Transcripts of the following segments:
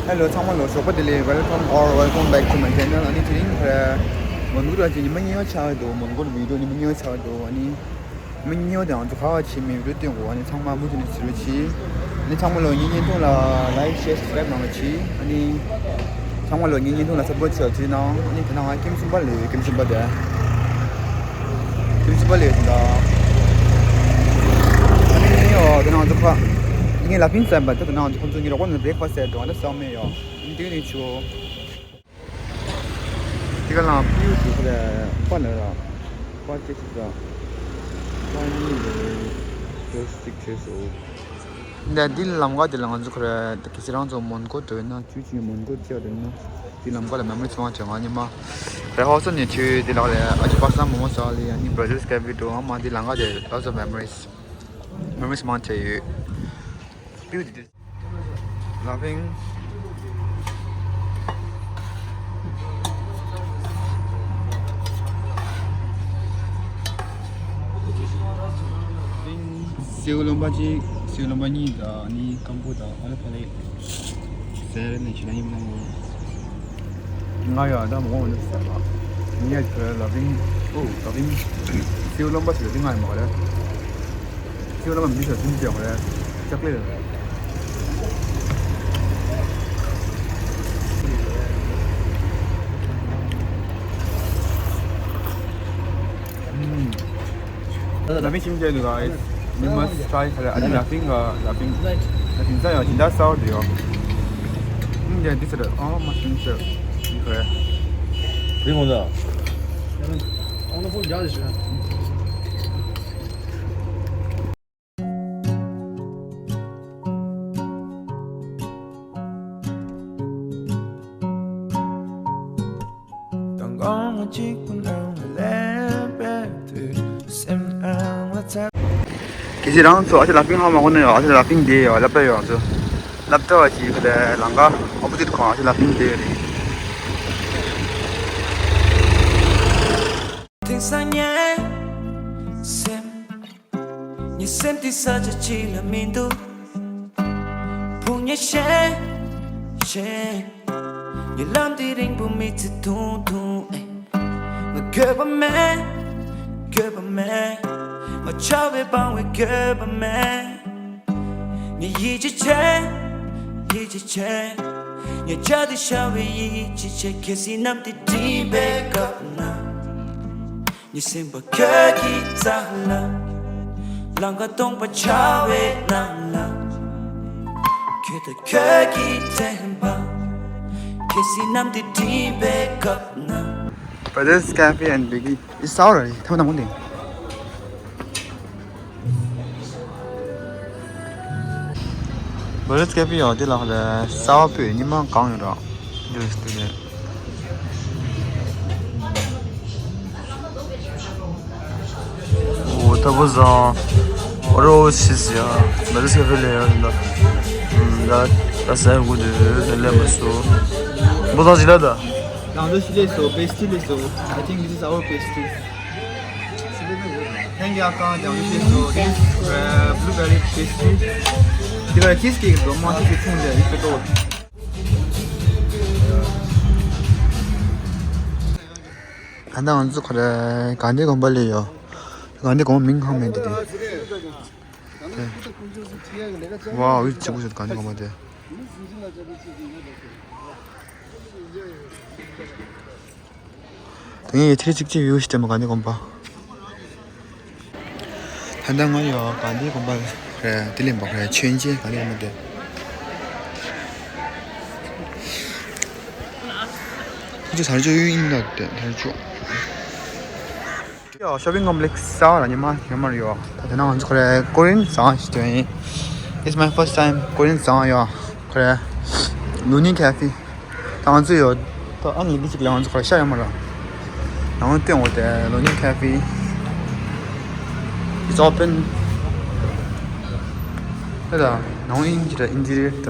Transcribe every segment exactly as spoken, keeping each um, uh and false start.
Hello ཚང་མ་ལ་ཞོགས་པ་བདེ་ལེགས། Welcome or welcome back to my channel. ཨ་ནི་དེ་རིང་ཁ་མོན་གྷོ་ལ་ཅིག་ཉི་མ་གཉིས་པ་ཆགས་འདུག་མོན་གྷོ་ལ་བི་ཌིའོ་ཉི་མ་གཉིས་པ་ཆགས་འདུག་ཨ་ནི་ཉི་མ་གཉིས་པ་དེ་ང་ཚོ་ག་པར་ཕྱིན་མིན་བི་ཌིའོ་སྟོན་དགོས། ཨ་ནི་ཚང་མ་མུ་མཐུད་ནས་གཟིགས་རོགས་གྱིས། ཨ་ནི་ཚང་མ་ལ་ངའི་བརྙན་ཐུང་ལ་like share subscribe གནང་རོགས་གྱིས། ཨ་ནི་ཚང་མ་ལ་ངའི་བརྙན་ཐུང་ལ་support བྱེད་རོགས་གྱིས་གནང་། ཨ་ནི་དེ་ན་ང་ཁྱིམ་གསུམ་པ་ལ་ཡོད། ཁྱིམ་གསུམ་པ་དེ། ཁྱིམ་གསུམ་པ་ལ་ཡོད་ད། ཨ་ནི་ཡོ་དེ་ན་ང་ཚོ་ཁ་ངས་ལ་ཕིང་ཟ་བ་དེ་དེ་ན་ང་ཚོ་ཁོང་ཚོ་ངའི་རོགས་པ་ནས་breakfast ཟས་འགྲོ་ང་ད་ཟ་མེད་ཡོ། ཨ་ནི་དེ་རིང་ཆུ། དེ་ག་ལ་པིའུ་དེ་ཁ་ལ་པ་ལ་ར། པ་ཅི་ཅི་ཟ། པ་གཉིས་ལ་ཅོ་སི་ཊིག་བྱས་སོ། འདི་འདི་ལམ་ཁ་དེ་ལ་ང་ཚོ་ཁོ་ར་གལ་སྲིད་རང་ཚོ་མོན་གྷོ་འགྲོ་ན་ཅུ་ཅི་མོན་གྷོ་ཅི་ཡ་དེ་ན་འདི་ལམ་ཁ་ལ་མེ་མོ་རི་ཚོང་བྱ་ང་ཉི་མ་རེ་ཧོ་སོ་ནས་ཆུ་འདི་ལ་ལ་ཨ་ཅི་པ་སངས་མོ་མོ་ས་ལི་ཡ་ནི་Brothers Cafe འགྲོ་ཨ་མ་འདི་ལམ་ཁ་དེ་lots of memories memories མང་ཆེ་ཡོད། པིའུ་དེ་དེ། ལ་ཕིང་། སེའུ་ལོན་པ་གཅིག་སེའུ་ལོན་པ་གཉིས་དང་ཨ་ནི་ཀམ་པོ་དང་ཨ་ལ་ཕ་ལེ། ཟེར་ནས་ཞུ་ན་ཡིན་ནམ། ང་ཡང་ད་མོ་འོང་ཟེར་བ། ངས་ཁྱོད་ལ་ཕིང་། ཨོ་ལ་ཕིང་། སེའུ་ལོན་པ་ཞིག་ལ་ཕིང་ང་ཡིན་མ་རེད། ཁྱེད་རང་མི་ཤ་ཐུན་ཅེ་ཧོ་ལེ། ཅག་ལེ། ད་ལ་ཕིང་ཤིང་ཅེ་འདུག་ག You must try ཁ་ལེ། ཨ་ནི་ལ་ཕིང་ག་ལ་ཕིང་། ལ་ཕིང་ས་ཡོ་ཇི་འདྲ་སའོ་དུ་ཡོ། ཨིན་ཇ་འདི་ཚོ་ཨ་མ་ཤིང་ཅེ་འདི་ཁ་ལེ། ཕིང་ངོ་ད། གལ་སྲིད་རང་ཚོ་ཨ་ཅེ་ལ་ཕིང་ཧ་མ་གོ་ན་ཡོ། ཨ་ཅེ་ལ་ཕིང་དེ་ཡོ་སློབ་གྲྭ་ཡོ་ཚོ། སློབ་གྲྭ་བ་ཞིག་གི་ལམ་ཁ་opposite ཁོང་ཨ་ཅེ་ལ་ཕིང་དེ་རེད། དེང་སང་ངའི་སེམས། ངའི་སེམས་འདི་ས་ཆ་གཅིག་ལ་མི་འདུག་ཕུང་ཉེ་ཤེས་ཤེས། ངའི་ལམ་འདི་རིང་པོ་མི་ཚེ་ཐུང་ཐུང་ཨེ། ང་འགྱོད་པ་མེད། འགྱོད་པ་མེད། ང་ཆགས་པའི་སྤང་བའི་འགྱོད་པ་མེད། ངས་ཡིད་ཆེས་བྱེད། ཡིད་ཆེས་བྱེད། ངས་བྱ་དེ་ཤར་བའི་ཡིད་ཆེས་བྱེད། གལ་སྲིད་གནམ་དེ་སྒྲིབ་པའི་སྐབས་ན། ངའི་སེམས་པ་ཁྱོད་ཀྱི་རྩ་ལ། ལམ་ཁ་སྟོང་པ་ཆགས་པའི་ནང་ལ། ཁྱོད་དང་ཁྱོད་ཀྱི་དྲན་པ། གལ་སྲིད་གནམ་དེ་སྒྲིབ་པའི་སྐབས་ན། Brothers Cafe and Biggie. It's sour. ཐ་མ་ཐ་མ་འདི། Brothers Cafe ཡོ་དེ་ལ་ལ་སའོ་པོས་ཉི་མ་གང་ཡོད་ར། Juice དེ་ནས། ཨོ་ད་བུ་ཟ། ཨོ་རོ་ཤི་ཟ་ཡ། Brothers Cafe ལ་ཡ་ད། ད་ད་ཟ་དགོས་དུས་ལས་མ་སོ། བུ་ཟ་ཟི་ལ་ད། Down the street so, pastry so. I think this is our pastry. Thank you, Akka. Down the street so, this uh, blueberry pastry. This is cheesecake, the most is food there. It's the gold. ད་ང་ཚོ་ཁོ་རེ་གྷན་དྷི་དགོན་པ་ལ་ཡོད། གྷན་དྷི་དགོན་པ་མིང་ཧ་མེད་དེ་དེ། ཝའོ་ཡིད་ཆེས་པོ་ཞིག་གྷན་དྷི་དགོན་པ་དེ། དེ་ངས་ཐེར་གཅིག་གཅིག་ཡོད་ཤི་དེ་མ་གྷན་དྷི་དགོན་པ། ད་ལྟ་ང་ཡོད་གྷན་དྷི་དགོན་པ་རེད། དེ་ལས་འབག་རེད་ཆོས་རྗེ་གྷན་དྷི་དགོན་པ་དེ། ཁོ་ཚོ་དར་ལྕོག་ཡོད་ཡིན་ལ་དེ་དར་ལྕོག་ཡོ་shopping complex གསར་པ་ལ་ཉི་མ་ཉི་མ་རེད་ཡོ། ད་དེ་ན་ང་ཚོ་ཁོ་རེ་Korean ཟ་ཞིག་དོན་ཡིན། It's my first time Korean ཟ་ཡོ། ཁོ་རེ་Lunion Cafe། ད་ང་ཚོ་ཡོ། ད་ཨ་ནི་འདི་གཅིག་ལ་ང་ཚོ་ཁོ་རེ་ཤ་ཡོད་མ་ར། ང་ཚོ་སྟོན་འོ་དེ་Lunion Cafe། It's open། ད་ད་ང་ཚོ་ཨིན་ཇི་ར་ཨིན་ཇི་རེད་ད།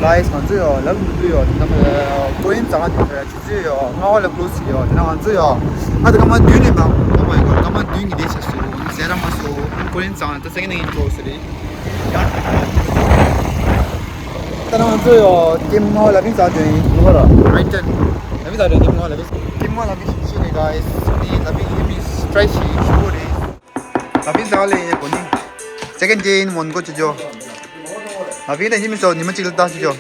Guys, ང་ཚོ་ཡོ་ལབ་འདུག་ཡོ། དེ་ནང་ཀོ་རིན་ཙང་དེ་ཁ་ཆུ་ཚོད་ཡོ་ལྔ་པ་ལ་ཀློ་སི་ཡོ། དེ་ནང་ང་ཚོ་ཡོ་ཨ་ད་སྐར་མ་བདུན་ནས་མ་ཨོ་མའི་གོ་སྐར་མ་བདུན་གྱི་དེ་ཆགས་སོང་ཟེར་ར་མ་སོང་། ཀོ་རིན་ཙང་ད་སེ་ཀེན་ཧེན་ཌི་ཀློ་སི་རེད། ད་ང་ཚོ་ཡོ་ཀེམ་ལྔ་པ་ལ་ཕིང་ཙང་དོན་ཡིན་ནོ་ར་རའིཊ་ཊན་ལ་ཕིང་ཙང་དོན་ཀེམ་ལྔ་པ་ལ་ཕིང་ཀེམ་ལྔ་པ་ལ་ཕིང་ཞིག་ཞུ་རེད། ག་ཡེ་སི་ནི་ལ་ཕིང་ཧེ་མི་སི་ཊི་རའི་ཞིག་ཞུ་རེད། ལ་ཕིང་ཙང་ལས་ཡེ་གོ་ནི་སེ་ཀེན་ཌེ་ཡིན་མོན་གོ་ཅོ་ཅོ། ལ་ཕིང་ད་ཧེ་མི་སོ་ཉི་མ་གཅིག་ལ་ལྟ་ཅོ་ཅོ།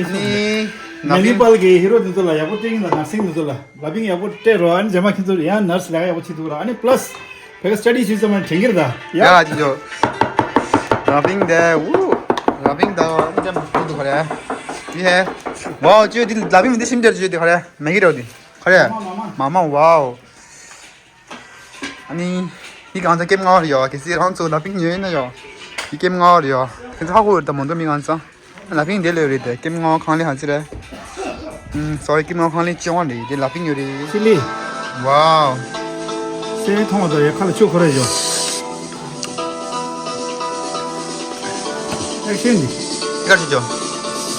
ནི་མེ་ནི་པལ་གྱི་ཧི་རོ་འདི་ཚོ་ལ་ཡག་པོ་སྤྲད་ཀྱིན་དང་ནར་སིང་འདི་ཚོ་ལ་ལ་ཕིང་ཡག་པོ་སྤྲད་རོགས། ཨ་ནི་རྗེས་མ་ཁྱེད་ཚོ་ཡང་ནར་སི་ལས་ཀ་ཡག་པོ་བྱེད་ཐུབ་ར། ཨ་ནི་པ་ལ་སི་བེ་ག་སི་ཊ་ཌི་བྱེད་ཙམ་ན་དྲན་གྱི་རེད་ད་ཡ། ཡ་ཅི་ཅོ། ལ་ཕིང་དེ་ཝུ། ལ་ཕིང་ད་ཨ་ཅམ་ཐུག་འདུག་ག་རེ། ཡི་ཧེ། ཝའོ་ཅོ་འདི་ལ་ཕིང་འདི་ཤིན་ཏེར་ཅོ་འདི་ག་རེ་མེ་གི་རོ་འདི་ག་རེ། མ་མ་ཝའོ། ཨ་ནི། འདི་གང་ཚ་ཀེམ་ལྔ་པ་རེད་ཡོ། གལ་སྲིད་རང་ཚོ་ལ་ཕིང་ཉོས་ཡིན་ན་ཡོ། འདི་ཀེམ་ལྔ་པ་རེད་ཡོ། ཁྱེད་ཚོ་ཧ་གོ་ཡོད་ད་མོ་འདུག་མི་གང་ཚ། ལ་ཕིང་དེ་ལོས་རེད་དེ་ཀེམ་ལྔ་པ་ཁང་ལས་ཧ་ཅི་རེད། ཨུམ་སོ་རི་ཀེམ་ལྔ་པ་ཁང་ལས་ཅི་ཝན་རེད་དེ་ལ་ཕིང་ཡོད་རེད། ཅི་ལི། ཝའོ། སེ་མཐོང་བ་དང་ཡ་ཁ་ལ་ཆུ་འཁོར་རེད་ཡོ། ཨེག་ཤན་འདི། དེ་ག་ཅི་ཅོ།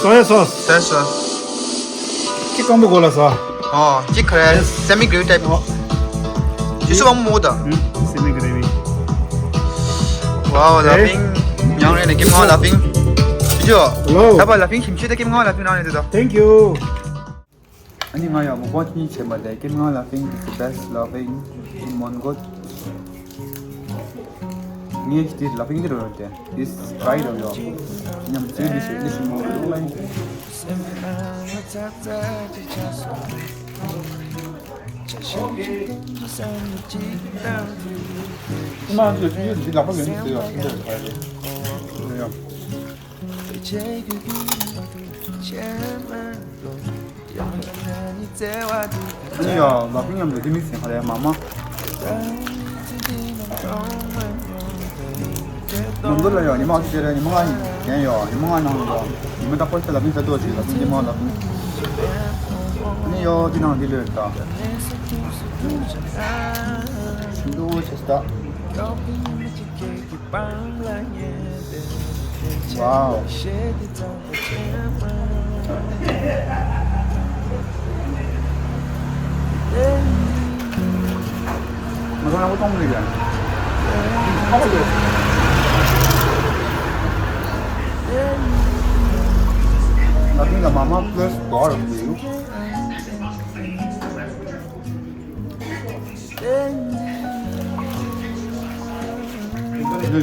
སོ་ཡ་སོ་སི། སོ་ཡ་སོ་སི། ཅི་སྐམ་པོ་གོ་ལ་ས། ཨོ། ཅི་ཁ་རེ་སེ་མི་གྷི་རེ་བི་ཊའིབ། ཨོ། ཇི་སུ་བང་མོ་ད། ཧུམ། སེ་མི་གྷི་རེ་བི། ཝའོ་ལ་ཕིང་། ཉང་རེ་ནས་ཀེམ་ལྔ་པ་ལ་ཕིང་། ཇི་ཇོ། Hello། ད་པ་ལ་ཕིང་ཞིམ་ཆུ་ད་ཀེམ་ལྔ་པ་ལ་ཕིང་རང་རེད་དོ། Thank you། ཨ་ནི་ང་ཡང་མོ་པོ་ཅི་ནི་བྱེད་མ་དེ་ཀེམ་ལྔ་པ་ལ་ཕིང་is the best ལ་ཕིང་མོན་གོ། ངས་དེ་ལ་ཕིང་དེ་རོ་དེ་is try རོ་ཡོ། ཉམས་ཚོད་འདི་ཞིག་འདི་ཞིག་མོ་རོ་ལ་ཡིན། ཨ་མ་འདི་འདི་ལ་ཕིང་འདི་ཡོ་འདི་ལ་ཕིང་ཡོ། ཨ་ནི་ཡ་ལ་ཕིང་མཉམ་དུ་དེ་མི་ཟིན་ཧ་ལས་མ་མ། ནང་དུ་ལ་ཡ་ཉི་མ་ཨ་ཙི་རེ་ཉི་མ་ང་ཡིན་ཡོ། ཉི་མ་ང་ནང་ཡོ། ཉི་མ་ད་ཁོ་ཚེ་ལ་ཕིང་ཚ་དོ་ཆི་ལ་ཕིང་ཉི་མ་ལ་ཕིང་། ཨ་ནི་ཡོ་དེ་ནང་དེ་ལོས་ད། ཤིན་ཏུ་ཆེ་ས་ད། Wow. Nothing, the mama plus bar for you. ལ་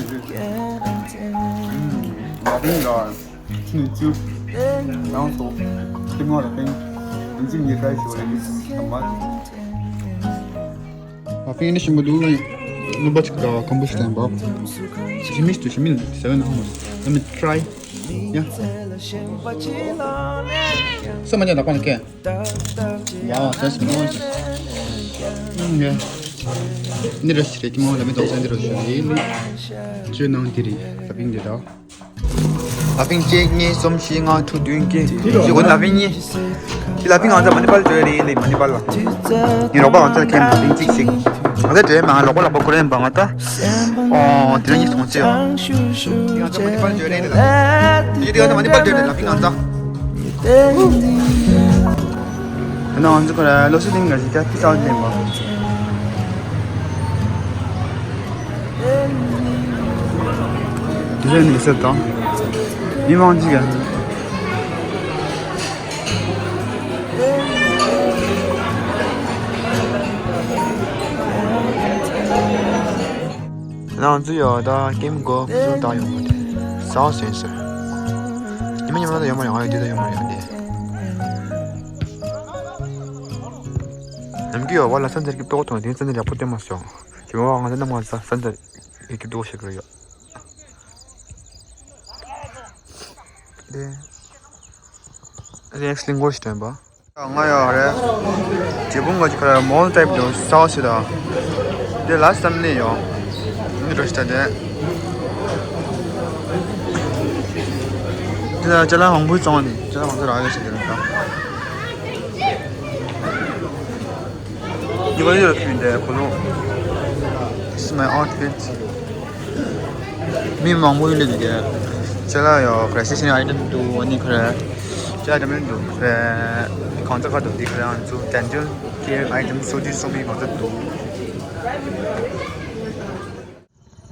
ཕིང་ནི་ཞིམ་པོ་འདུག་ལ། རྣམ་པ་གཅིག་དང་ཁམ་བུ་ཞིག་ལྡན་པ། ཞི་མི་ཞིག་ཏུ་ཞི་མི་seven how much? Let me try. Yeah. So much. Wow, that's nice. ཨུམ། ཡ། འདི་རེད་ཞིག་རེད་ཀྱི་མོ་ལ་མི་གཏོང་ས་འདི་རུ་ཞུ་ཡིན། ཅོ་ནང་འདི་རེད་ལ་ཕིང་འདི་དང་། ལ་ཕིང་གཅིག་གཉིས་གསུམ་བཞི་ལྔ་དྲུག་བདུན་བརྒྱད་ཅུ་དགུ་ལ་ཕིང་གཉིས། ལ་ཕིང་ང་ཚོ་མ་ནི་པལ་འགྲོ་ཡ་རེད་ལེ་མ་ནི་པལ་ལ། ངའི་རོགས་པ་ང་ཚོ་ལ་ཁྱེད་ལ་ཕིང་གཅིག་ཞིག་ང་ཚོ་འདྲེས་མ་རོགས་པ་ལ་པ་ཁོ་རེན་པ་ང་ད། ཨོ་དེ་རིང་གཉིས་སོང་ཅི་ཡོད། ང་ཚོ་མ་ནི་པལ་འགྲོ་ཡ་རེད་ལ། ཡི་དེ་ང་ཚོ་མ་ནི་པལ་འགྲོ་ཡ་རེད་ལ་ཕིང་ང་ཚོ། ཡིན་ནའང་ང་ཚོ་ཁོ་ར་ལོ་སི་ལིང་ག་ཞིག་ཀྱང་ཏི་ཀའོ་ལེན་པ། དེ་ལས་ནི་སེ་དང་། མི་མང་ཅིག་ཡང་། ང་ཚོ་ཡོད་ད་ཀེམ་གོ་ཀུ་ཟུང་བཏང་ཡོང་གི་དེ་ཟ་བ་ཟེར་ཟེར། ཉི་མ་ཉི་མ་ད་ཡོད་མ་རེད། ང་ཡོད་དེ་ད་ཡོད་མ་རེད་དེ། ནམ་རྒྱུན་ཡོད་བ་ལ་སན་ཟེར་གི་ཏོག་ཏོག་དེ་སན་ཟེར་ཡག་པོ་སྟོན་མ་སོང་། ཞི་མ་བ་ང་ཚོ་རྣམ་ང་ཚོ་སན་ཟེར་ཡག་གི་ཏོག་ཞིག་རེད་ཡོད། དེ་རེས་ལིང་གོ་ཞིག་སྟོན་པ། ང་ཡོད་རེད། ཇེ་བུང་ག་ཅིག་ཁ་ར་མོལ་ཊའིབ་དུ་སའོ་སི་དང་། དེ་ལ་སམ་ནི་ཡོད། འདི་རུ་ཤི་ད་དེ། དེ་ལ་ཅ་ལག་མང་པོ་བཙོང་ནི་ཅ་ལག་མང་པོ་རག་ཡོད་ཟེར་དེ་རུ་ད། ཉི་མ་ཡོད་ཁྱོད་འདི་ཁོ་ལོ། This is my outfit. མི་མང་པོ་ཡོད་ལེ་འདུག་གས། ཅ་ལག་ཡོད། ཁ་ར་སི་ཤན་ཨའི་ཊམ་འདུག་ཨ་ནི་ཁ་ར་ཅ་ཨའི་ཊམ་འདུག་ཁ་ར་གང་ཚ་ཁ་འདུག་འདི་ཁ་ར་ང་ཚོ་ཌེན་ཊལ་ཀེར་ཨའི་ཊམ་སོ་བདུན་སོ་མི་གང་ཚ་འདུག་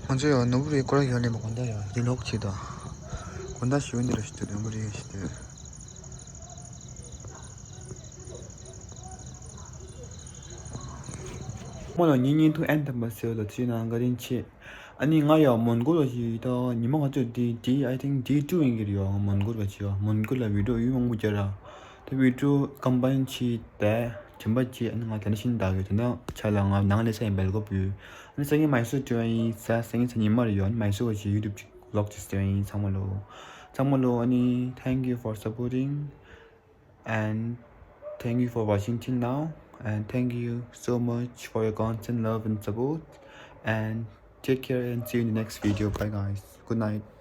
ང་ཚོ་ཡོད་ནོར་བུ་རིའི་སྐོར་ཡོད་ལེ་མ་གོན་ད་ཡོད་འདི་ལོག་ཆེ་ད། གོན་ད་ཞུ་འདི་ར་ཞུ་ནོར་བུ་རིའི་ཞུ་དུ། མོ་ལ་ཉིན་ཉིན་ཐུ་ཨན་དམ་པ་སེ་ལ་ཚུད་ན་འགའ་རིན་ཆེ། ཨ་ནི་ང་ཡང་མོན་གྷོ་ལ་ཞིག་ད་ཉི་མ་ང་ཚོ་ཌེ་ཌེ་ཨའི་ཐིང་ཌེ་ཊུ་ཡིན་གྱི་རེད་ཡོད། ང་མོན་གྷོ་ལ་ཞིག་ཡོད། མོན་གྷོ་ལ་བི་ཌི་ཡོ་ཡུལ་མང་པོ་བརྒྱབ་ར། ད་བི་ཌི་ཡོ་ཀམ་པའིན་བྱས་ཏེ་དྲན་པ་བྱས། ཨ་ནི་ང་དེ་འདྲ་ཤིན་ད་ཡོད། དེ་འདྲ་ཆ་ལ་ང་ནང་ལས་ས་ཡིན་སྦེལ་ཀོབ་ཡོད། ཨ་ནི་སང་ཉིན་མའི་སོར་བྲོས་ཡིན་ས། སང་ཉིན་ས་ཉི་མ་རེད་ཡོད། ཨ་ནི་མའི་སོར་བ་ཞིག་ཡུ་ཊུབ་ཅིག་ཝི་ལོག་ཅིག་བྲོས་ཡིན། ཚང་མ་ལོ། ཚང་མ་ལོ། ཨ་ནི་thank you for supporting and thank you for watching till now, and thank you so much for your constant love and support, and take care and see you in the next video. Bye guys, good night.